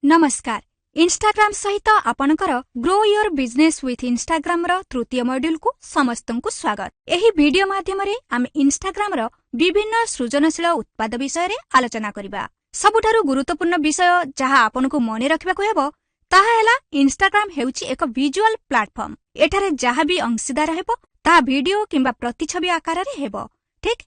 ନମସ୍କାର। ଇନଷ୍ଟାଗ୍ରାମ ସହିତ ଆପଣଙ୍କର ଗ୍ରୋ your business with ଇନଷ୍ଟାଗ୍ରାମର ତୃତୀୟ ମଡ୍ୟୁଲକୁ ସମସ୍ତଙ୍କୁ ସ୍ୱାଗତ। ଏହି ଭିଡିଓ ମାଧ୍ୟମରେ ଆମେ ଇନଷ୍ଟାଗ୍ରାମର ବିଭିନ୍ନ ସୃଜନଶୀଳ ଉତ୍ପାଦ ବିଷୟରେ ଆଲୋଚନା କରିବା। ସବୁଠାରୁ ଗୁରୁତ୍ୱପୂର୍ଣ୍ଣ ବିଷୟ ଯାହା ଆପଣଙ୍କୁ ମନେ ରଖିବାକୁ ହେବ, ତାହା ହେଲା ଇନଷ୍ଟାଗ୍ରାମ ହେଉଛି ଏକ ଭିଜୁଆଲ ପ୍ଲାଟଫର୍ମ। ଏଠାରେ ଯାହା ବି ଅଂଶୀଦାର ହେବ, ତାହା ଭିଡିଓ କିମ୍ବା ପ୍ରତିଛବି ଆକାରରେ ହେବ, ଠିକ୍?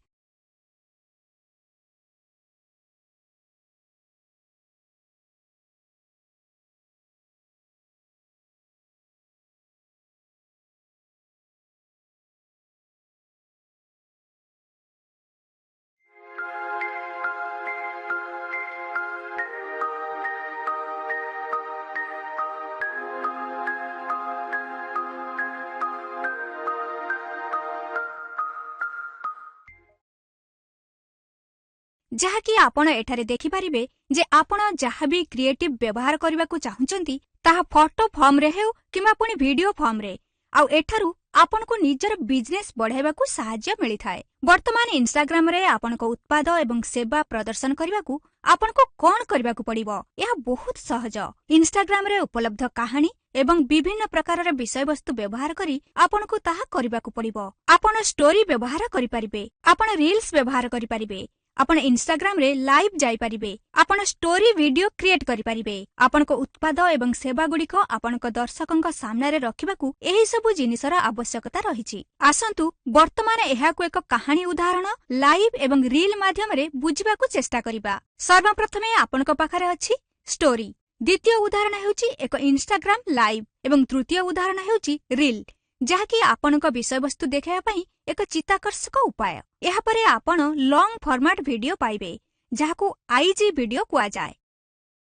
ଯାହାକି ଆପଣ ଏଠାରେ ଦେଖିପାରିବେ ଯେ ଆପଣ ଯାହା ବି କ୍ରିଏଟିଭ୍ ବ୍ୟବହାର କରିବାକୁ ଚାହୁଁଛନ୍ତି, ତାହା ଫଟୋ ଫର୍ମରେ ହେଉ କିମ୍ବା ପୁଣି ଭିଡିଓ ଫର୍ମରେ, ଆଉ ଏଠାରୁ ଆପଣଙ୍କୁ ନିଜର ବିଜନେସ୍ ବଢ଼ାଇବାକୁ ସାହାଯ୍ୟ ମିଳିଥାଏ। ବର୍ତ୍ତମାନ ଇନଷ୍ଟାଗ୍ରାମରେ ଆପଣଙ୍କ ଉତ୍ପାଦ ଏବଂ ସେବା ପ୍ରଦର୍ଶନ କରିବାକୁ ଆପଣଙ୍କୁ କଣ କରିବାକୁ ପଡ଼ିବ? ଏହା ବହୁତ ସହଜ। ଇନଷ୍ଟାଗ୍ରାମରେ ଉପଲବ୍ଧ କାହାଣୀ ଏବଂ ବିଭିନ୍ନ ପ୍ରକାରର ବିଷୟବସ୍ତୁ ବ୍ୟବହାର କରି ଆପଣଙ୍କୁ ତାହା କରିବାକୁ ପଡ଼ିବ। ଆପଣ ଷ୍ଟୋରି ବ୍ୟବହାର କରିପାରିବେ, ଆପଣ ରିଲ୍ସ ବ୍ୟବହାର କରିପାରିବେ, ଆପଣ ଇନଷ୍ଟାଗ୍ରାମରେ ଲାଇଭ୍ ଯାଇପାରିବେ, ଆପଣ ଷ୍ଟୋରି ଭିଡିଓ କ୍ରିଏଟ୍ କରିପାରିବେ। ଆପଣଙ୍କ ଉତ୍ପାଦ ଏବଂ ସେବାଗୁଡ଼ିକ ଆପଣଙ୍କ ଦର୍ଶକଙ୍କ ସାମ୍ନାରେ ରଖିବାକୁ ଏହିସବୁ ଜିନିଷର ଆବଶ୍ୟକତା ରହିଛି। ଆସନ୍ତୁ ବର୍ତ୍ତମାନ ଏହାକୁ ଏକ କାହାଣୀ ଉଦାହରଣ, ଲାଇଭ୍ ଏବଂ ରିଲ୍ ମାଧ୍ୟମରେ ବୁଝିବାକୁ ଚେଷ୍ଟା କରିବା। ସର୍ବପ୍ରଥମେ ଆପଣଙ୍କ ପାଖରେ ଅଛି ଷ୍ଟୋରି, ଦ୍ୱିତୀୟ ଉଦାହରଣ ହେଉଛି ଏକ ଇନଷ୍ଟାଗ୍ରାମ ଲାଇଭ୍ ଏବଂ ତୃତୀୟ ଉଦାହରଣ ହେଉଛି ରିଲ୍, ଯାହାକି ଆପଣଙ୍କ ବିଷୟବସ୍ତୁ ଦେଖାଇବା ପାଇଁ ଏକ ଚିତ୍ତାକର୍ଷକ ଉପାୟ। ଏହାପରେ ଆପଣ ଲଙ୍ଗ ଫର୍ମାଟ ଭିଡିଓ ପାଇବେ, ଯାହାକୁ ଆଇଜି ଭିଡିଓ କୁହାଯାଏ।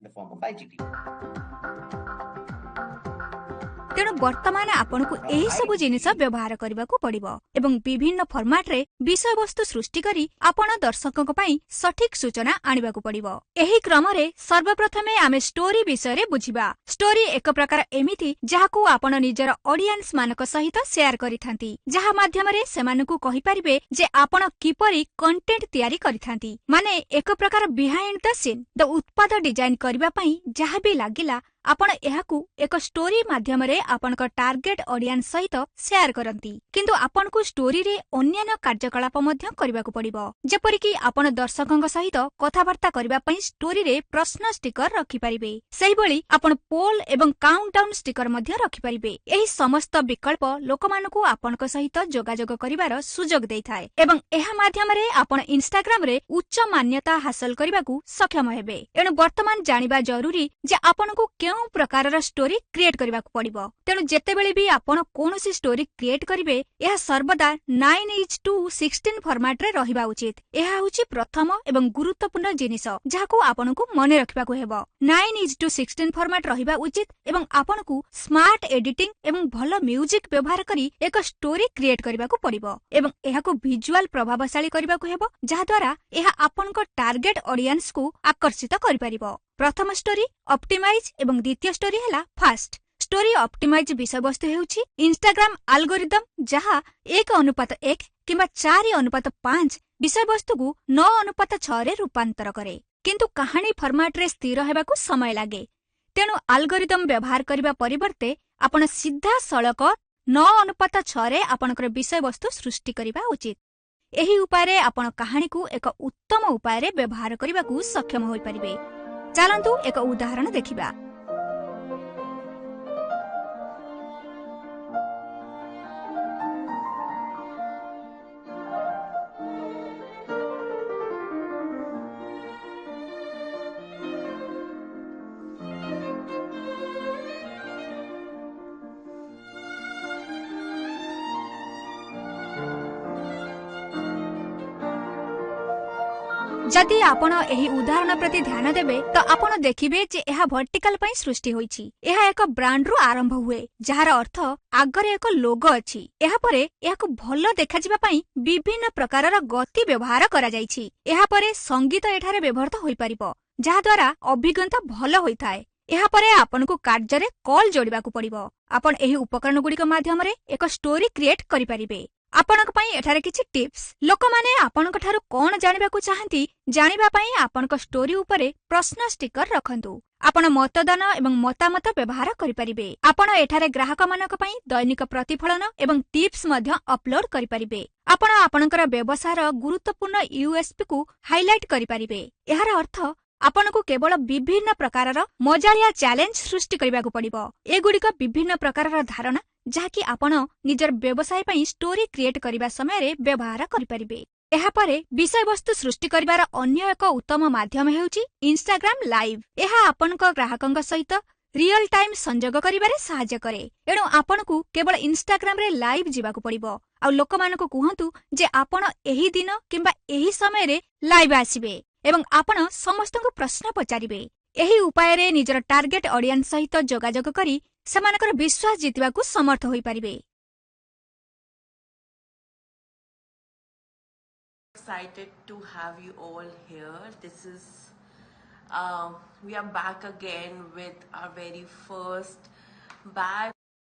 In the form of IGTV. ତେଣୁ ବର୍ତ୍ତମାନ ଆପଣଙ୍କୁ ଏହିସବୁ ଜିନିଷ ବ୍ୟବହାର କରିବାକୁ ପଡ଼ିବ ଏବଂ ବିଭିନ୍ନ ଫର୍ମାଟରେ ବିଷୟବସ୍ତୁ ସୃଷ୍ଟି କରି ଆପଣ ଦର୍ଶକଙ୍କ ପାଇଁ ସଠିକ ସୂଚନା ଆଣିବାକୁ ପଡ଼ିବ। ଏହି କ୍ରମରେ ସର୍ବପ୍ରଥମେ ଆମେ ଷ୍ଟୋରି ବିଷୟରେ ବୁଝିବା। ଷ୍ଟୋରି ଏକ ପ୍ରକାର ଏମିତି ଯାହାକୁ ଆପଣ ନିଜର ଅଡିଏନ୍ସ ମାନଙ୍କ ସହିତ ସେୟାର କରିଥାନ୍ତି, ଯାହା ମାଧ୍ୟମରେ ସେମାନଙ୍କୁ କହିପାରିବେ ଯେ ଆପଣ କିପରି କଣ୍ଟେଣ୍ଟ ତିଆରି କରିଥାନ୍ତି, ମାନେ ଏକ ପ୍ରକାର ବିହାଇଣ୍ଡ the scene. ଦ ଉତ୍ପାଦ ଡିଜାଇନ କରିବା ପାଇଁ ଯାହା ବି ଲାଗିଲା, ଆପଣ ଏହାକୁ ଏକ ଷ୍ଟୋରି ମାଧ୍ୟମରେ ଆପଣଙ୍କ ଟାର୍ଗେଟ ଅଡିଏନ୍ସ ସହିତ ସେୟାର କରନ୍ତି। କିନ୍ତୁ ଆପଣଙ୍କୁ ଷ୍ଟୋରିରେ ଅନ୍ୟାନ୍ୟ କାର୍ଯ୍ୟକଳାପ ମଧ୍ୟ କରିବାକୁ ପଡ଼ିବ, ଯେପରିକି ଆପଣ ଦର୍ଶକଙ୍କ ସହିତ କଥାବାର୍ତ୍ତା କରିବା ପାଇଁ ଷ୍ଟୋରିରେ ପ୍ରଶ୍ନ ଷ୍ଟିକର ରଖିପାରିବେ। ସେହିଭଳି ଆପଣ ପୋଲ୍ ଏବଂ କାଉଣ୍ଟଡାଉନ ଷ୍ଟିକର ମଧ୍ୟ ରଖିପାରିବେ। ଏହି ସମସ୍ତ ବିକଳ୍ପ ଲୋକମାନଙ୍କୁ ଆପଣଙ୍କ ସହିତ ଯୋଗାଯୋଗ କରିବାର ସୁଯୋଗ ଦେଇଥାଏ ଏବଂ ଏହା ମାଧ୍ୟମରେ ଆପଣ ଇନଷ୍ଟାଗ୍ରାମରେ ଉଚ୍ଚ ମାନ୍ୟତା ହାସଲ କରିବାକୁ ସକ୍ଷମ ହେବେ। ଏଣୁ ବର୍ତ୍ତମାନ ଜାଣିବା ଜରୁରୀ ଯେ ଆପଣଙ୍କୁ କେଉଁ ପ୍ରକାରର ଷ୍ଟୋରି କ୍ରିଏଟ୍ କରିବାକୁ ପଡ଼ିବ। ତେଣୁ ଯେତେବେଳେ ବି ଆପଣ କୌଣସି ଷ୍ଟୋରି କ୍ରିଏଟ୍ କରିବେ, ଏହା ସର୍ବଦା 9:16 ଫର୍ମାଟରେ ରହିବା ଉଚିତ। ଏହା ହେଉଛି ପ୍ରଥମ ଏବଂ ଗୁରୁତ୍ୱପୂର୍ଣ୍ଣ ଜିନିଷ ଯାହାକୁ ଆପଣଙ୍କୁ ମନେ ରଖିବାକୁ ହେବ। 9:16 ଫର୍ମାଟ ରହିବା ଉଚିତ ଏବଂ ଆପଣଙ୍କୁ ସ୍ମାର୍ଟ ଏଡିଟିଂ ଏବଂ ଭଲ ମ୍ୟୁଜିକ୍ ବ୍ୟବହାର କରି ଏକ ଷ୍ଟୋରି କ୍ରିଏଟ୍ କରିବାକୁ ପଡ଼ିବ ଏବଂ ଏହାକୁ ଭିଜୁଆଲ ପ୍ରଭାବଶାଳୀ କରିବାକୁ ହେବ, ଯାହାଦ୍ୱାରା ଏହା ଆପଣଙ୍କ ଟାର୍ଗେଟ ଅଡିଏନ୍ସକୁ ଆକର୍ଷିତ କରିପାରିବ। ପ୍ରଥମ ଷ୍ଟୋରି ଅପ୍ଟିମାଇଜ ଏବଂ ଦ୍ୱିତୀୟ ଷ୍ଟୋରି ହେଲା ଫାଷ୍ଟ। ଷ୍ଟୋରି ଅପ୍ଟିମାଇଜ ବିଷୟବସ୍ତୁ ହେଉଛି ଇନଷ୍ଟାଗ୍ରାମ ଆଲଗୋରିଦମ, ଯାହା 1:1 କିମ୍ବା 4:5 ବିଷୟବସ୍ତୁକୁ 9:6ରେ ରୂପାନ୍ତର କରେ। କିନ୍ତୁ କାହାଣୀ ଫର୍ମାଟରେ ସ୍ଥିର ହେବାକୁ ସମୟ ଲାଗେ। ତେଣୁ ଆଲଗୋରିଦମ ବ୍ୟବହାର କରିବା ପରିବର୍ତ୍ତେ ଆପଣ ସିଧାସଳଖ 9:6ରେ ଆପଣଙ୍କର ବିଷୟବସ୍ତୁ ସୃଷ୍ଟି କରିବା ଉଚିତ। ଏହି ଉପାୟରେ ଆପଣ କାହାଣୀକୁ ଏକ ଉତ୍ତମ ଉପାୟରେ ବ୍ୟବହାର କରିବାକୁ ସକ୍ଷମ ହୋଇପାରିବେ। ଚାଲନ୍ତୁ ଏକ ଉଦାହରଣ ଦେଖିବା। ଯଦି ଆପଣ ଏହି ଉଦାହରଣ ପ୍ରତି ଧ୍ୟାନ ଦେବେ, ତ ଆପଣ ଦେଖିବେ ଯେ ଏହା ଭର୍ଟିକାଲ ପାଇଁ ସୃଷ୍ଟି ହୋଇଛି। ଏହା ଏକ ବ୍ରାଣ୍ଡରୁ ଆରମ୍ଭ ହୁଏ, ଯାହାର ଅର୍ଥ ଆଗରେ ଏକ ଲୋଗୋ ଅଛି। ଏହାପରେ ଏହାକୁ ଭଲ ଦେଖାଯିବା ପାଇଁ ବିଭିନ୍ନ ପ୍ରକାରର ଗତି ବ୍ୟବହାର କରାଯାଇଛି। ଏହାପରେ ସଙ୍ଗୀତ ଏଠାରେ ବ୍ୟବହୃତ ହୋଇପାରିବ, ଯାହାଦ୍ୱାରା ଅଭିଜ୍ଞତା ଭଲ ହୋଇଥାଏ। ଏହାପରେ ଆପଣଙ୍କୁ କାର୍ଯ୍ୟରେ କଲ୍ ଯୋଡ଼ିବାକୁ ପଡ଼ିବ। ଆପଣ ଏହି ଉପକରଣଗୁଡ଼ିକ ମାଧ୍ୟମରେ ଏକ ଷ୍ଟୋରି କ୍ରିଏଟ୍ କରିପାରିବେ। ଆପଣଙ୍କ ପାଇଁ ଏଠାରେ କିଛି ଟିପ୍ସ। ଲୋକମାନେ ଆପଣଙ୍କ ଠାରୁ କଣ ଜାଣିବାକୁ ଚାହାନ୍ତି ଜାଣିବା ପାଇଁ ଆପଣଙ୍କ ଷ୍ଟୋରି ଉପରେ ପ୍ରଶ୍ନ ଷ୍ଟିକର ରଖନ୍ତୁ। ଆପଣ ମତଦାନ ଏବଂ ମତାମତ ବ୍ୟବହାର କରିପାରିବେ। ଆପଣ ଏଠାରେ ଗ୍ରାହକମାନଙ୍କ ପାଇଁ ଦୈନିକ ପ୍ରତିଫଳନ ଏବଂ ଟିପ୍ସ ମଧ୍ୟ ଅପଲୋଡ କରିପାରିବେ। ଆପଣ ଆପଣଙ୍କର ବ୍ୟବସାୟର ଗୁରୁତ୍ୱପୂର୍ଣ୍ଣ ୟୁଏସପିକୁ ହାଇଲାଇଟ୍ କରିପାରିବେ। ଏହାର ଅର୍ଥ ଆପଣଙ୍କୁ କେବଳ ବିଭିନ୍ନ ପ୍ରକାରର ମଜାଳିଆ ଚ୍ୟାଲେଞ୍ଜ ସୃଷ୍ଟି କରିବାକୁ ପଡ଼ିବ। ଏଗୁଡ଼ିକ ବିଭିନ୍ନ ପ୍ରକାରର ଧାରଣା, ଯାହାକି ଆପଣ ନିଜର ବ୍ୟବସାୟ ପାଇଁ ଷ୍ଟୋରି କ୍ରିଏଟ୍ କରିବା ସମୟରେ ବ୍ୟବହାର କରିପାରିବେ। ଏହାପରେ ବିଷୟବସ୍ତୁ ସୃଷ୍ଟି କରିବାର ଅନ୍ୟ ଏକ ଉତ୍ତମ ମାଧ୍ୟମ ହେଉଛି ଇନଷ୍ଟାଗ୍ରାମ ଲାଇଭ୍। ଏହା ଆପଣଙ୍କ ଗ୍ରାହକଙ୍କ ସହିତ ରିଅଲ ଟାଇମ୍ ସଂଯୋଗ କରିବାରେ ସାହାଯ୍ୟ କରେ। ଏଣୁ ଆପଣଙ୍କୁ କେବଳ ଇନଷ୍ଟାଗ୍ରାମରେ ଲାଇଭ୍ ଯିବାକୁ ପଡ଼ିବ ଆଉ ଲୋକମାନଙ୍କୁ କୁହନ୍ତୁ ଯେ ଆପଣ ଏହି ଦିନ କିମ୍ବା ଏହି ସମୟରେ ଲାଇଭ୍ ଆସିବେ ଏବଂ ଆପଣ ସମସ୍ତଙ୍କୁ ପ୍ରଶ୍ନ ପଚାରିବେ। ଏହି ଉପାୟରେ ନିଜର ଟାର୍ଗେଟ ଅଡିଏନ୍ସ ସହିତ ଯୋଗାଯୋଗ କରି ସେମାନଙ୍କର ବିଶ୍ୱାସ ଜିତିବାକୁ ସମର୍ଥ ହୋଇପାରିବେ। Excited to have you all here. This is we are back again with our very first batch.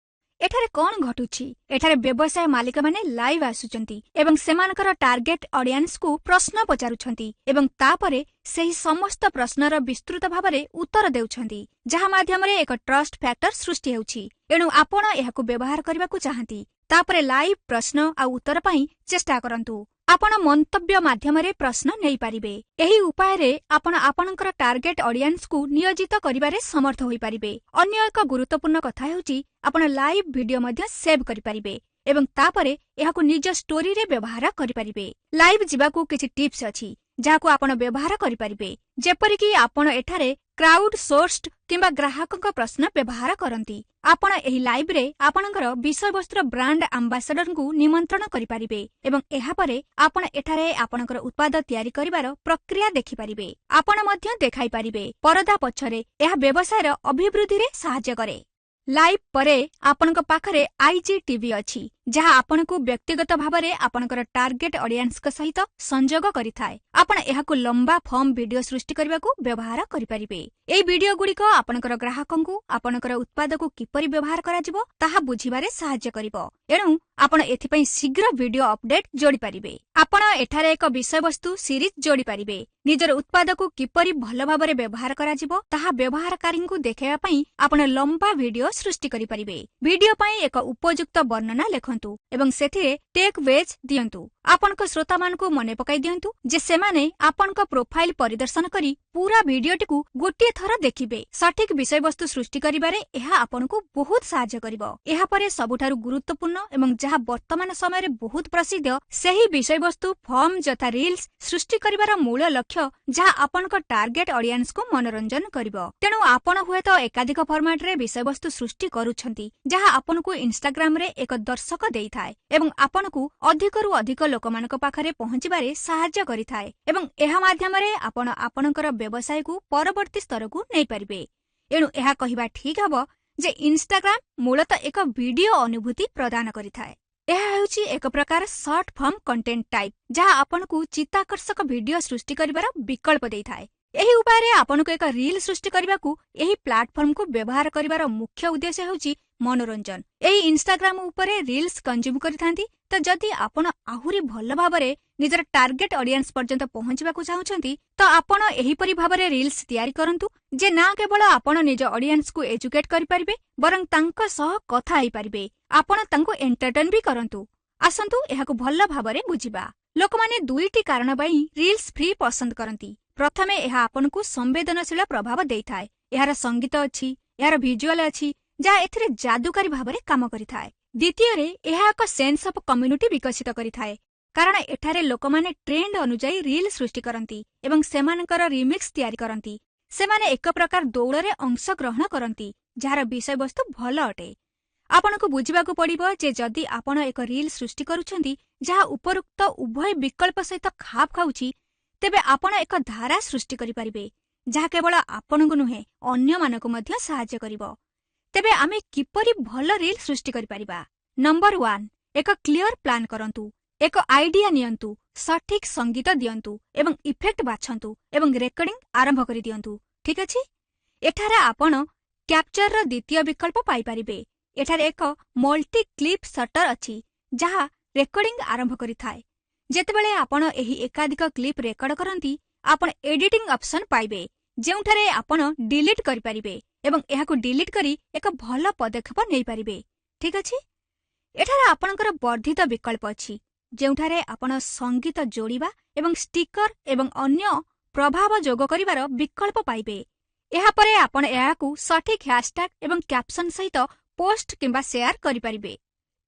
ଏଠାରେ କଣ ଘଟୁଛି? ଏଠାରେ ବ୍ୟବସାୟ ମାଲିକମାନେ ଲାଇଭ୍ ଆସୁଛନ୍ତି ଏବଂ ସେମାନଙ୍କର ଟାର୍ଗେଟ ଅଡିଏନ୍ସକୁ ପ୍ରଶ୍ନ ପଚାରୁଛନ୍ତି ଏବଂ ତାପରେ ସେହି ସମସ୍ତ ପ୍ରଶ୍ନର ବିସ୍ତୃତ ଭାବରେ ଉତ୍ତର ଦେଉଛନ୍ତି, ଯାହା ମାଧ୍ୟମରେ ଏକ ଟ୍ରଷ୍ଟ ଫ୍ୟାକ୍ଟର ସୃଷ୍ଟି ହେଉଛି। ଏଣୁ ଆପଣ ଏହାକୁ ବ୍ୟବହାର କରିବାକୁ ଚାହାନ୍ତି, ତାପରେ ଲାଇଭ୍ ପ୍ରଶ୍ନ ଆଉ ଉତ୍ତର ପାଇଁ ଚେଷ୍ଟା କରନ୍ତୁ। ଆପଣ ମନ୍ତବ୍ୟ ମାଧ୍ୟମରେ ପ୍ରଶ୍ନ ନେଇପାରିବେ। ଏହି ଉପାୟରେ ଆପଣ ଆପଣଙ୍କର ଟାର୍ଗେଟ ଅଡିଏନ୍ସକୁ ନିୟୋଜିତ କରିବାରେ ସମର୍ଥ ହୋଇପାରିବେ। ଅନ୍ୟ ଏକ ଗୁରୁତ୍ୱପୂର୍ଣ୍ଣ କଥା ହେଉଛି, ଆପଣ ଲାଇଭ୍ ଭିଡିଓ ମଧ୍ୟ ସେଭ୍ କରିପାରିବେ ଏବଂ ତାପରେ ଏହାକୁ ନିଜ ଷ୍ଟୋରିରେ ବ୍ୟବହାର କରିପାରିବେ। ଲାଇଭ୍ ଯିବାକୁ କିଛି ଟିପ୍ସ ଅଛି, ଯାହାକୁ ଆପଣ ବ୍ୟବହାର କରିପାରିବେ, ଯେପରିକି ଆପଣ ଏଠାରେ କ୍ରାଉଡ ସୋର୍ସଡ କିମ୍ବା ଗ୍ରାହକଙ୍କ ପ୍ରଶ୍ନ ବ୍ୟବହାର କରନ୍ତି। ଆପଣ ଏହି ଲାଇଭ୍ରେ ଆପଣଙ୍କର ବିଷୟବସ୍ତୁର ବ୍ରାଣ୍ଡ ଆମ୍ବାସାଡରଙ୍କୁ ନିମନ୍ତ୍ରଣ କରିପାରିବେ ଏବଂ ଏହାପରେ ଆପଣ ଏଠାରେ ଆପଣଙ୍କର ଉତ୍ପାଦ ତିଆରି କରିବାର ପ୍ରକ୍ରିୟା ଦେଖିପାରିବେ। ଆପଣ ମଧ୍ୟ ଦେଖାଇପାରିବେ ପରଦା ପଛରେ। ଏହା ବ୍ୟବସାୟର ଅଭିବୃଦ୍ଧିରେ ସାହାଯ୍ୟ କରେ। ଲାଇଭ୍ ପରେ ଆପଣଙ୍କ ପାଖରେ ଆଇଜିଟିଭି ଅଛି, ଯାହା ଆପଣଙ୍କୁ ବ୍ୟକ୍ତିଗତ ଭାବରେ ଆପଣଙ୍କର ଟାର୍ଗେଟ ଅଡିଏନ୍ସଙ୍କ ସହିତ ସଂଯୋଗ କରିଥାଏ। ଆପଣ ଏହାକୁ ଲମ୍ବା ଫର୍ମ ଭିଡିଓ ସୃଷ୍ଟି କରିବାକୁ ବ୍ୟବହାର କରିପାରିବେ। ଏହି ଭିଡିଓଗୁଡ଼ିକ ଆପଣଙ୍କର ଗ୍ରାହକଙ୍କୁ ଆପଣଙ୍କର ଉତ୍ପାଦକୁ କିପରି ବ୍ୟବହାର କରାଯିବ ତାହା ବୁଝିବାରେ ସାହାଯ୍ୟ କରିବ। ଏଣୁ ଆପଣ ଏଥିପାଇଁ ଶୀଘ୍ର ଭିଡିଓ ଅପଡେଟ୍ ଯୋଡ଼ିପାରିବେ। ଆପଣ ଏଠାରେ ଏକ ବିଷୟବସ୍ତୁ ସିରିଜ୍ ଯୋଡ଼ିପାରିବେ। ନିଜର ଉତ୍ପାଦକୁ କିପରି ଭଲ ଭାବରେ ବ୍ୟବହାର କରାଯିବ ତାହା ବ୍ୟବହାରକାରୀଙ୍କୁ ଦେଖାଇବା ପାଇଁ ଆପଣ ଲମ୍ବା ଭିଡିଓ ସୃଷ୍ଟି କରିପାରିବେ। ଭିଡିଓ ପାଇଁ ଏକ ଉପଯୁକ୍ତ ବର୍ଣ୍ଣନା ଲେଖନ୍ତୁ ଏବଂ ସେଥିରେ ଟେକ୍ ୱେଜ୍ ଦିଅନ୍ତୁ। ଆପଣଙ୍କ ଶ୍ରୋତାମାନଙ୍କୁ ମନେ ପକାଇ ଦିଅନ୍ତୁ ଯେ ସେମାନେ ଆପଣଙ୍କ ପ୍ରୋଫାଇଲ ପରିଦର୍ଶନ କରି ପୁରା ଭିଡିଓଟିକୁ ଗୋଟିଏ ଥର ଦେଖିବେ। ସଠିକ ବିଷୟବସ୍ତୁ ସୃଷ୍ଟି କରିବାରେ ଏହା ଆପଣଙ୍କୁ ବହୁତ ସାହାଯ୍ୟ କରିବ। ଏହାପରେ ସବୁଠାରୁ ଗୁରୁତ୍ୱପୂର୍ଣ୍ଣ ଏବଂ ଯାହା ବର୍ତ୍ତମାନ ସମୟରେ ବହୁତ ପ୍ରସିଦ୍ଧ, ସେହି ବିଷୟବସ୍ତୁ ଫର୍ମ ଯଥା ରିଲ୍ସ ସୃଷ୍ଟି କରିବାର ମୂଳ ଲକ୍ଷ୍ୟ, ଯାହା ଆପଣଙ୍କ ଟାର୍ଗେଟ ଅଡିଏନ୍ସକୁ ମନୋରଞ୍ଜନ କରିବ। ତେଣୁ ଆପଣ ହୁଏତ ଏକାଧିକ ଫର୍ମାଟରେ ବିଷୟବସ୍ତୁ ସୃଷ୍ଟି କରୁଛନ୍ତି, ଯାହା ଆପଣଙ୍କୁ ଇନଷ୍ଟାଗ୍ରାମରେ ଏକ ଦର୍ଶକ ଦେଇଥାଏ ଏବଂ ଆପଣଙ୍କୁ ଅଧିକରୁ ଅଧିକ ଲୋକମାନଙ୍କ ପାଖରେ ପହଞ୍ଚିବାରେ ସାହାଯ୍ୟ କରିଥାଏ ଏବଂ ଏହା ମାଧ୍ୟମରେ ଆପଣ ଆପଣଙ୍କର ବ୍ୟବସାୟକୁ ପରବର୍ତ୍ତୀ ସ୍ତରକୁ ନେଇପାରିବେ। ଏଣୁ ଏହା କହିବା ଠିକ୍ ହେବ ଯେ ଇନଷ୍ଟାଗ୍ରାମ ମୂଳତଃ ଏକ ଭିଡିଓ ଅନୁଭୂତି ପ୍ରଦାନ କରିଥାଏ। ଏହା ହେଉଛି ଏକ ପ୍ରକାର ସର୍ଟ ଫର୍ମ କଣ୍ଟେଣ୍ଟ ଟାଇପ୍, ଯାହା ଆପଣଙ୍କୁ ଚିତ୍ତାକର୍ଷକ ଭିଡିଓ ସୃଷ୍ଟି କରିବାର ବିକଳ୍ପ ଦେଇଥାଏ। ଏହି ଉପାୟରେ ଆପଣଙ୍କୁ ଏକ ରିଲ୍ ସୃଷ୍ଟି କରିବାକୁ ଏହି ପ୍ଲାଟଫର୍ମକୁ ବ୍ୟବହାର କରିବାର ମୁଖ୍ୟ ଉଦ୍ଦେଶ୍ୟ ହେଉଛି ମନୋରଞ୍ଜନ। ଏହି ଇନଷ୍ଟାଗ୍ରାମ ଉପରେ ରିଲ୍ସ କନଜ୍ୟୁମ କରିଥାନ୍ତି। ତ ଯଦି ଆପଣ ଆହୁରି ଭଲ ଭାବରେ ନିଜର ଟାର୍ଗେଟ ଅଡିଏନ୍ସ ପର୍ଯ୍ୟନ୍ତ ପହଞ୍ଚିବାକୁ ଚାହୁଁଛନ୍ତି, ତ ଆପଣ ଏହିପରି ଭାବରେ ରିଲ୍ସ ତିଆରି କରନ୍ତୁ ଯେ ନା କେବଳ ଆପଣ ନିଜ ଅଡିଏନ୍ସକୁ ଏଜୁକେଟ୍ କରିପାରିବେ, ବରଂ ତାଙ୍କ ସହ କଥା ହେଇପାରିବେ। ଆପଣ ତାଙ୍କୁ ଏଣ୍ଟରଟେନ୍ ବି କରନ୍ତୁ। ଆସନ୍ତୁ ଏହାକୁ ଭଲ ଭାବରେ ବୁଝିବା। ଲୋକମାନେ ଦୁଇଟି କାରଣ ପାଇଁ ରିଲ୍ସ ଫ୍ରି ପସନ୍ଦ କରନ୍ତି। ପ୍ରଥମେ, ଏହା ଆପଣଙ୍କୁ ସମ୍ବେଦନଶୀଳ ପ୍ରଭାବ ଦେଇଥାଏ। ଏହାର ସଙ୍ଗୀତ ଅଛି, ଏହାର ଭିଜୁଆଲ ଅଛି, ଯାହା ଏଥିରେ ଯାଦୁକାରୀ ଭାବରେ କାମ କରିଥାଏ। ଦ୍ୱିତୀୟରେ, ଏହା ଏକ ସେନ୍ସ ଅଫ୍ କମ୍ୟୁନିଟି ବିକଶିତ କରିଥାଏ, କାରଣ ଏଠାରେ ଲୋକମାନେ ଟ୍ରେଣ୍ଡ ଅନୁଯାୟୀ ରିଲ୍ ସୃଷ୍ଟି କରନ୍ତି ଏବଂ ସେମାନଙ୍କର ରିମିକ୍ସ ତିଆରି କରନ୍ତି। ସେମାନେ ଏକ ପ୍ରକାର ଦୌଡ଼ରେ ଅଂଶଗ୍ରହଣ କରନ୍ତି, ଯାହାର ବିଷୟବସ୍ତୁ ଭଲ ଅଟେ। ଆପଣଙ୍କୁ ବୁଝିବାକୁ ପଡ଼ିବ ଯେ ଯଦି ଆପଣ ଏକ ରିଲ୍ ସୃଷ୍ଟି କରୁଛନ୍ତି ଯାହା ଉପରୋକ୍ତ ଉଭୟ ବିକଳ୍ପ ସହିତ ଖାପ ଖାଉଛି, ତେବେ ଆପଣ ଏକ ଧାରା ସୃଷ୍ଟି କରିପାରିବେ, ଯାହା କେବଳ ଆପଣଙ୍କୁ ନୁହେଁ, ଅନ୍ୟମାନଙ୍କୁ ମଧ୍ୟ ସାହାଯ୍ୟ କରିବ। ତେବେ ଆମେ କିପରି ଭଲ ରିଲ୍ ସୃଷ୍ଟି କରିପାରିବା? ନମ୍ବର 1, ଏକ କ୍ଲିୟର ପ୍ଲାନ୍ କରନ୍ତୁ। ଏକ ଆଇଡିଆ ନିଅନ୍ତୁ, ସଠିକ ସଙ୍ଗୀତ ଦିଅନ୍ତୁ ଏବଂ ଇଫେକ୍ଟ ବାଛନ୍ତୁ ଏବଂ ରେକର୍ଡିଂ ଆରମ୍ଭ କରିଦିଅନ୍ତୁ। ଠିକ ଅଛି, ଏଠାରେ ଆପଣ କ୍ୟାପଚରର ଦ୍ୱିତୀୟ ବିକଳ୍ପ ପାଇପାରିବେ। ଏଠାରେ ଏକ ମଲ୍ଟି କ୍ଲିପ୍ ସଟର ଅଛି, ଯାହା ରେକର୍ଡିଂ ଆରମ୍ଭ କରିଥାଏ। ଯେତେବେଳେ ଆପଣ ଏହି ଏକାଧିକ କ୍ଲିପ୍ ରେକର୍ଡ କରନ୍ତି, ଆପଣ ଏଡିଟିଂ ଅପସନ୍ ପାଇବେ, ଯେଉଁଠାରେ ଆପଣ ଡିଲିଟ୍ କରିପାରିବେ ଏବଂ ଏହାକୁ ଡିଲିଟ୍ କରି ଏକ ଭଲ ପଦକ୍ଷେପ ନେଇପାରିବେ। ଠିକ୍ ଅଛି, ଏଠାରେ ଆପଣଙ୍କର ବର୍ଦ୍ଧିତ ବିକଳ୍ପ ଅଛି, ଯେଉଁଠାରେ ଆପଣ ସଙ୍ଗୀତ ଯୋଡ଼ିବା ଏବଂ ଷ୍ଟିକର ଏବଂ ଅନ୍ୟ ପ୍ରଭାବ ଯୋଗ କରିବାର ବିକଳ୍ପ ପାଇବେ। ଏହାପରେ ଆପଣ ଏହାକୁ ସଠିକ୍ ହ୍ୟାଶଟ୍ୟାଗ୍ ଏବଂ କ୍ୟାପସନ୍ ସହିତ ପୋଷ୍ଟ କିମ୍ବା ସେୟାର କରିପାରିବେ।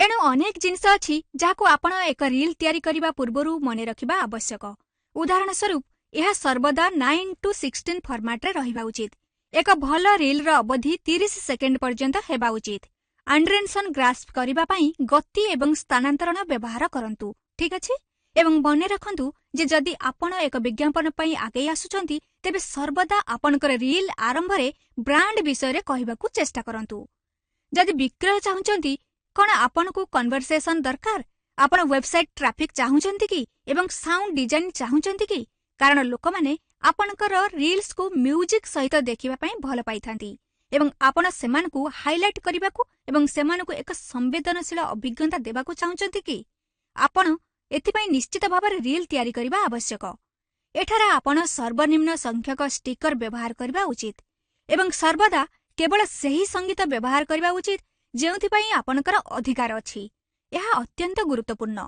ଏଣୁ ଅନେକ ଜିନିଷ ଅଛି ଯାହାକୁ ଆପଣ ଏକ ରିଲ୍ ତିଆରି କରିବା ପୂର୍ବରୁ ମନେ ରଖିବା ଆବଶ୍ୟକ। ଉଦାହରଣ ସ୍ୱରୂପ, ଏହା ସର୍ବଦା 9:16 ଫର୍ମାଟ୍ରେ ରହିବା ଉଚିତ। ଏକ ଭଲ ରିଲ୍ର ଅବଧି 30 ସେକେଣ୍ଡ ପର୍ଯ୍ୟନ୍ତ ହେବା ଉଚିତ। ଆଣ୍ଡ୍ରେନସନ୍ ଗ୍ରାସ୍ପ କରିବା ପାଇଁ ଗତି ଏବଂ ସ୍ଥାନାନ୍ତରଣ ବ୍ୟବହାର କରନ୍ତୁ। ଠିକ୍ ଅଛି, ଏବଂ ମନେ ରଖନ୍ତୁ ଯେ ଯଦି ଆପଣ ଏକ ବିଜ୍ଞାପନ ପାଇଁ ଆଗେଇ ଆସୁଛନ୍ତି, ତେବେ ସର୍ବଦା ଆପଣଙ୍କର ରିଲ୍ ଆରମ୍ଭରେ ବ୍ରାଣ୍ଡ ବିଷୟରେ କହିବାକୁ ଚେଷ୍ଟା କରନ୍ତୁ। ଯଦି ବିକ୍ରୟ ଚାହୁଁଛନ୍ତି, କ'ଣ ଆପଣଙ୍କୁ କନଭରସେସନ ଦରକାର? ଆପଣ ୱେବସାଇଟ୍ ଟ୍ରାଫିକ୍ ଚାହୁଁଛନ୍ତି କି ଏବଂ ସାଉଣ୍ଡ ଡିଜାଇନ୍ ଚାହୁଁଛନ୍ତି କି? କାରଣ ଲୋକମାନେ ଆପଣଙ୍କର ରିଲ୍ସକୁ ମ୍ୟୁଜିକ୍ ସହିତ ଦେଖିବା ପାଇଁ ଭଲ ପାଇଥାନ୍ତି ଏବଂ ଆପଣ ସେମାନଙ୍କୁ ହାଇଲାଇଟ୍ କରିବାକୁ ଏବଂ ସେମାନଙ୍କୁ ଏକ ସମ୍ବେଦନଶୀଳ ଅଭିଜ୍ଞତା ଦେବାକୁ ଚାହୁଁଛନ୍ତି କି? ଆପଣ ଏଥିପାଇଁ ନିଶ୍ଚିତ ଭାବରେ ରିଲ୍ ତିଆରି କରିବା ଆବଶ୍ୟକ। ଏଠାରେ ଆପଣ ସର୍ବନିମ୍ନ ସଂଖ୍ୟକ ଷ୍ଟିକର ବ୍ୟବହାର କରିବା ଉଚିତ ଏବଂ ସର୍ବଦା କେବଳ ସେହି ସଙ୍ଗୀତ ବ୍ୟବହାର କରିବା ଉଚିତ ଯେଉଁଥିପାଇଁ ଆପଣଙ୍କର ଅଧିକାର ଅଛି। ଏହା ଅତ୍ୟନ୍ତ ଗୁରୁତ୍ୱପୂର୍ଣ୍ଣ।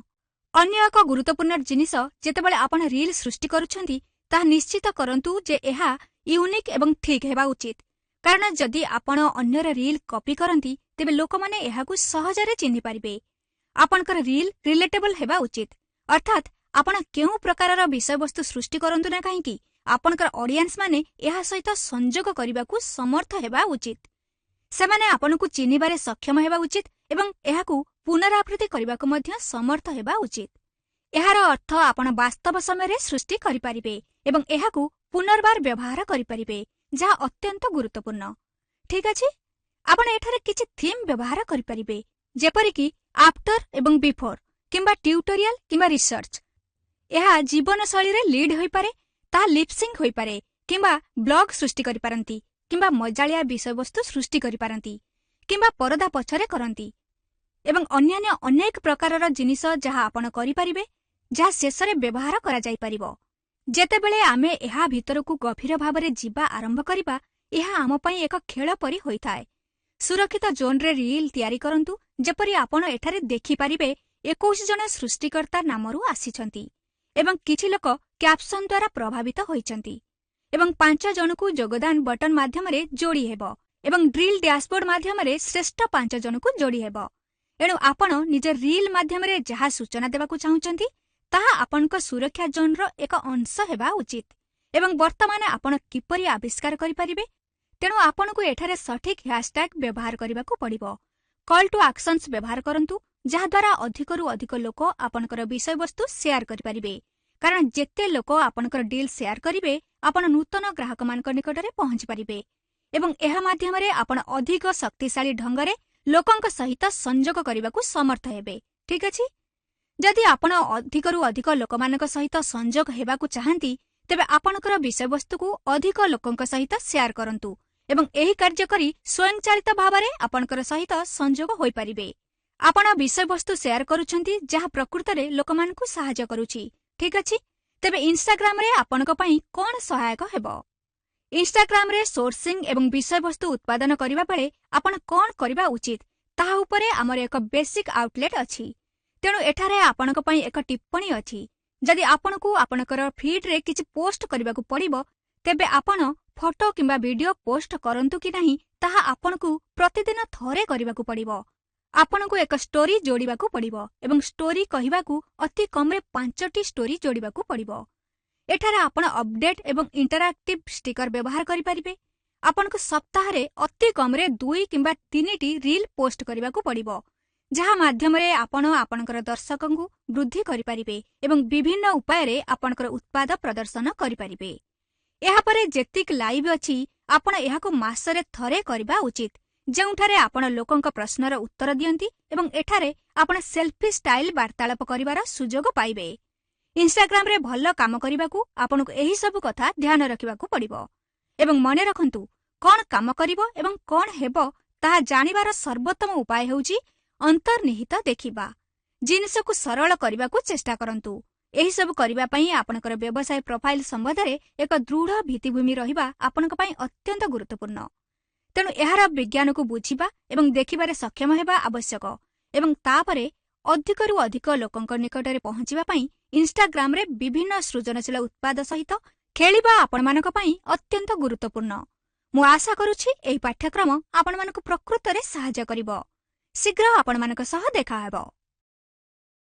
ଅନ୍ୟ ଏକ ଗୁରୁତ୍ୱପୂର୍ଣ୍ଣ ଜିନିଷ, ଯେତେବେଳେ ଆପଣ ରିଲ୍ ସୃଷ୍ଟି କରୁଛନ୍ତି, ତାହା ନିଶ୍ଚିତ କରନ୍ତୁ ଯେ ଏହା ୟୁନିକ୍ ଏବଂ ଠିକ୍ ହେବା ଉଚିତ, କାରଣ ଯଦି ଆପଣ ଅନ୍ୟର ରିଲ୍ କପି କରନ୍ତି, ତେବେ ଲୋକମାନେ ଏହାକୁ ସହଜରେ ଚିହ୍ନିପାରିବେ। ଆପଣଙ୍କର ରିଲ୍ ରିଲେଟେବଲ୍ ହେବା ଉଚିତ, ଅର୍ଥାତ୍ ଆପଣ କେଉଁ ପ୍ରକାରର ବିଷୟବସ୍ତୁ ସୃଷ୍ଟି କରନ୍ତୁ ନା କାହିଁକି, ଆପଣଙ୍କର ଅଡିଏନ୍ସମାନେ ଏହା ସହିତ ସଂଯୋଗ କରିବାକୁ ସମର୍ଥ ହେବା ଉଚିତ। ସେମାନେ ଆପଣଙ୍କୁ ଚିହ୍ନିବାରେ ସକ୍ଷମ ହେବା ଉଚିତ ଏବଂ ଏହାକୁ ପୁନରାବୃତ୍ତି କରିବାକୁ ମଧ୍ୟ ସମର୍ଥ ହେବା ଉଚିତ। ଏହାର ଅର୍ଥ ଆପଣ ବାସ୍ତବ ସମୟରେ ସୃଷ୍ଟି କରିପାରିବେ ଏବଂ ଏହାକୁ ପୁନର୍ବାର ବ୍ୟବହାର କରିପାରିବେ, ଯାହା ଅତ୍ୟନ୍ତ ଗୁରୁତ୍ୱପୂର୍ଣ୍ଣ। ଠିକ୍ ଅଛି, ଆପଣ ଏଠାରେ କିଛି ଥିମ୍ ବ୍ୟବହାର କରିପାରିବେ, ଯେପରିକି ଆଫ୍ଟର ଏବଂ ବିଫୋର କିମ୍ବା ଟ୍ୟୁଟୋରିଆଲ କିମ୍ବା ରିସର୍ଚ୍ଚ। ଏହା ଜୀବନଶୈଳୀରେ ଲିଡ୍ ହୋଇପାରେ, ତାହା ଲିପସିଙ୍କ୍ ହୋଇପାରେ କିମ୍ବା ବ୍ଲଗ୍ ସୃଷ୍ଟି କରିପାରନ୍ତି କିମ୍ବା ମଜାଳିଆ ବିଷୟବସ୍ତୁ ସୃଷ୍ଟି କରିପାରନ୍ତି କିମ୍ବା ପରଦା ପଛରେ କରନ୍ତି ଏବଂ ଅନ୍ୟାନ୍ୟ ଅନେକ ପ୍ରକାରର ଜିନିଷ ଯାହା ଆପଣ କରିପାରିବେ, ଯାହା ଶେଷରେ ବ୍ୟବହାର କରାଯାଇପାରିବ। ଯେତେବେଳେ ଆମେ ଏହା ଭିତରକୁ ଗଭୀର ଭାବରେ ଯିବା ଆରମ୍ଭ କରିବା, ଏହା ଆମ ପାଇଁ ଏକ ଖେଳ ପରି ହୋଇଥାଏ। ସୁରକ୍ଷିତ ଜୋନ୍ରେ ରିଲ୍ ତିଆରି କରନ୍ତୁ। ଯେପରି ଆପଣ ଏଠାରେ ଦେଖିପାରିବେ, 21 ଜଣ ସୃଷ୍ଟିକର୍ତ୍ତା ନାମରୁ ଆସିଛନ୍ତି ଏବଂ କିଛି ଲୋକ କ୍ୟାପସନ୍ ଦ୍ୱାରା ପ୍ରଭାବିତ ହୋଇଛନ୍ତି ଏବଂ ପାଞ୍ଚ ଜଣଙ୍କୁ ଯୋଗଦାନ ବଟନ ମାଧ୍ୟମରେ ଯୋଡ଼ି ହେବ ଏବଂ ଡ୍ରିଲ୍ ଡ୍ୟାସବୋର୍ଡ ମାଧ୍ୟମରେ ଶ୍ରେଷ୍ଠ ପାଞ୍ଚ ଜଣଙ୍କୁ ଯୋଡ଼ି ହେବ। ଏଣୁ ଆପଣ ନିଜ ରିଲ୍ ମାଧ୍ୟମରେ ଯାହା ସୂଚନା ଦେବାକୁ ଚାହୁଁଛନ୍ତି, ତାହା ଆପଣଙ୍କ ସୁରକ୍ଷା ଜୋନ୍ର ଏକ ଅଂଶ ହେବା ଉଚିତ। ଏବଂ ବର୍ତ୍ତମାନ ଆପଣ କିପରି ଆବିଷ୍କାର କରିପାରିବେ? ତେଣୁ ଆପଣଙ୍କୁ ଏଠାରେ ସଠିକ୍ ହ୍ୟାଶଟ୍ୟାଗ୍ ବ୍ୟବହାର କରିବାକୁ ପଡ଼ିବ। କଲ୍ ଟୁ ଆକ୍ସନ୍ସ ବ୍ୟବହାର କରନ୍ତୁ, ଯାହାଦ୍ୱାରା ଅଧିକରୁ ଅଧିକ ଲୋକ ଆପଣଙ୍କର ବିଷୟବସ୍ତୁ ସେୟାର କରିପାରିବେ, କାରଣ ଯେତେ ଲୋକ ଆପଣଙ୍କର ଡିଲ୍ ସେୟାର କରିବେ, ଆପଣ ନୂତନ ଗ୍ରାହକମାନଙ୍କ ନିକଟରେ ପହଞ୍ଚି ପାରିବେ ଏବଂ ଏହା ମାଧ୍ୟମରେ ଆପଣ ଅଧିକ ଶକ୍ତିଶାଳୀ ଢଙ୍ଗରେ ଲୋକଙ୍କ ସହିତ ସଂଯୋଗ କରିବାକୁ ସମର୍ଥ ହେବେ। ଠିକ୍ ଅଛି, ଯଦି ଆପଣ ଅଧିକରୁ ଅଧିକ ଲୋକମାନଙ୍କ ସହିତ ସଂଯୋଗ ହେବାକୁ ଚାହାନ୍ତି, ତେବେ ଆପଣଙ୍କର ବିଷୟବସ୍ତୁକୁ ଅଧିକ ଲୋକଙ୍କ ସହିତ ସେୟାର କରନ୍ତୁ ଏବଂ ଏହି କାର୍ଯ୍ୟ କରି ସ୍ୱୟଂଚାଳିତ ଭାବରେ ଆପଣଙ୍କର ସହିତ ସଂଯୋଗ ହୋଇପାରିବେ। ଆପଣ ବିଷୟବସ୍ତୁ ସେୟାର କରୁଛନ୍ତି ଯାହା ପ୍ରକୃତରେ ଲୋକମାନଙ୍କୁ ସାହାଯ୍ୟ କରୁଛି। ଠିକ୍ ଅଛି, ତେବେ ଇନଷ୍ଟାଗ୍ରାମରେ ଆପଣଙ୍କ ପାଇଁ କ'ଣ ସହାୟକ ହେବ? ଇନଷ୍ଟାଗ୍ରାମରେ ସୋର୍ସିଂ ଏବଂ ବିଷୟବସ୍ତୁ ଉତ୍ପାଦନ କରିବା ବେଳେ ଆପଣ କ'ଣ କରିବା ଉଚିତ, ତାହା ଉପରେ ଆମର ଏକ ବେସିକ୍ ଆଉଟଲେଟ୍ ଅଛି। ତେଣୁ ଏଠାରେ ଆପଣଙ୍କ ପାଇଁ ଏକ ଟିପ୍ପଣୀ ଅଛି। ଯଦି ଆପଣଙ୍କୁ ଆପଣଙ୍କର ଫିଡ୍ରେ କିଛି ପୋଷ୍ଟ କରିବାକୁ ପଡ଼ିବ, ତେବେ ଆପଣ ଫଟୋ କିମ୍ବା ଭିଡିଓ ପୋଷ୍ଟ କରନ୍ତୁ କି ନାହିଁ, ତାହା ଆପଣଙ୍କୁ ପ୍ରତିଦିନ ଥରେ କରିବାକୁ ପଡ଼ିବ। ଆପଣଙ୍କୁ ଏକ ଷ୍ଟୋରି ଯୋଡ଼ିବାକୁ ପଡ଼ିବ ଏବଂ ଷ୍ଟୋରି କହିବାକୁ ଅତି କମ୍ରେ ପାଞ୍ଚଟି ଷ୍ଟୋରି ଯୋଡ଼ିବାକୁ ପଡ଼ିବ। ଏଠାରେ ଆପଣ ଅପଡେଟ୍ ଏବଂ ଇଣ୍ଟରାକ୍ଟିଭ୍ ଷ୍ଟିକର ବ୍ୟବହାର କରିପାରିବେ। ଆପଣଙ୍କୁ ସପ୍ତାହରେ ଅତି କମ୍ରେ ଦୁଇ କିମ୍ବା ତିନିଟି ରିଲ୍ ପୋଷ୍ଟ କରିବାକୁ ପଡ଼ିବ, ଯାହା ମାଧ୍ୟମରେ ଆପଣ ଆପଣଙ୍କର ଦର୍ଶକଙ୍କୁ ବୃଦ୍ଧି କରିପାରିବେ ଏବଂ ବିଭିନ୍ନ ଉପାୟରେ ଆପଣଙ୍କର ଉତ୍ପାଦ ପ୍ରଦର୍ଶନ କରିପାରିବେ। ଏହାପରେ ଯେତିକି ଲାଇଭ୍ ଅଛି, ଆପଣ ଏହାକୁ ମାସରେ ଥରେ କରିବା ଉଚିତ, ଯେଉଁଠାରେ ଆପଣ ଲୋକଙ୍କ ପ୍ରଶ୍ନର ଉତ୍ତର ଦିଅନ୍ତି ଏବଂ ଏଠାରେ ଆପଣ ସେଲ୍ଫି ଷ୍ଟାଇଲ୍ ବାର୍ତ୍ତାଳାପ କରିବାର ସୁଯୋଗ ପାଇବେ। ଇନଷ୍ଟାଗ୍ରାମରେ ଭଲ କାମ କରିବାକୁ ଆପଣଙ୍କୁ ଏହିସବୁ କଥା ଧ୍ୟାନ ରଖିବାକୁ ପଡ଼ିବ। ଏବଂ ମନେ ରଖନ୍ତୁ, କ'ଣ କାମ କରିବ ଏବଂ କ'ଣ ହେବ, ତାହା ଜାଣିବାର ସର୍ବୋତ୍ତମ ଉପାୟ ହେଉଛି ଅନ୍ତର୍ନିହିତ ଦେଖିବା। ଜିନିଷକୁ ସରଳ କରିବାକୁ ଚେଷ୍ଟା କରନ୍ତୁ। ଏହିସବୁ କରିବା ପାଇଁ ଆପଣଙ୍କର ବ୍ୟବସାୟ ପ୍ରୋଫାଇଲ ସମ୍ବନ୍ଧରେ ଏକ ଦୃଢ଼ ଭିତ୍ତିଭୂମି ରହିବା ଆପଣଙ୍କ ପାଇଁ ଅତ୍ୟନ୍ତ ଗୁରୁତ୍ୱପୂର୍ଣ୍ଣ। ତେଣୁ ଏହାର ବିଜ୍ଞାନକୁ ବୁଝିବା ଏବଂ ଦେଖିବାରେ ସକ୍ଷମ ହେବା ଆବଶ୍ୟକ ଏବଂ ତାପରେ ଅଧିକରୁ ଅଧିକ ଲୋକଙ୍କ ନିକଟରେ ପହଞ୍ଚିବା ପାଇଁ ଇନଷ୍ଟାଗ୍ରାମରେ ବିଭିନ୍ନ ସୃଜନଶୀଳ ଉତ୍ପାଦ ସହିତ ଖେଳିବା ଆପଣମାନଙ୍କ ପାଇଁ ଅତ୍ୟନ୍ତ ଗୁରୁତ୍ୱପୂର୍ଣ୍ଣ। ମୁଁ ଆଶା କରୁଛି ଏହି ପାଠ୍ୟକ୍ରମ ଆପଣମାନଙ୍କୁ ପ୍ରକୃତରେ ସାହାଯ୍ୟ କରିବ। ଶୀଘ୍ର ଆପଣମାନଙ୍କ ସହ ଦେଖାହେବ।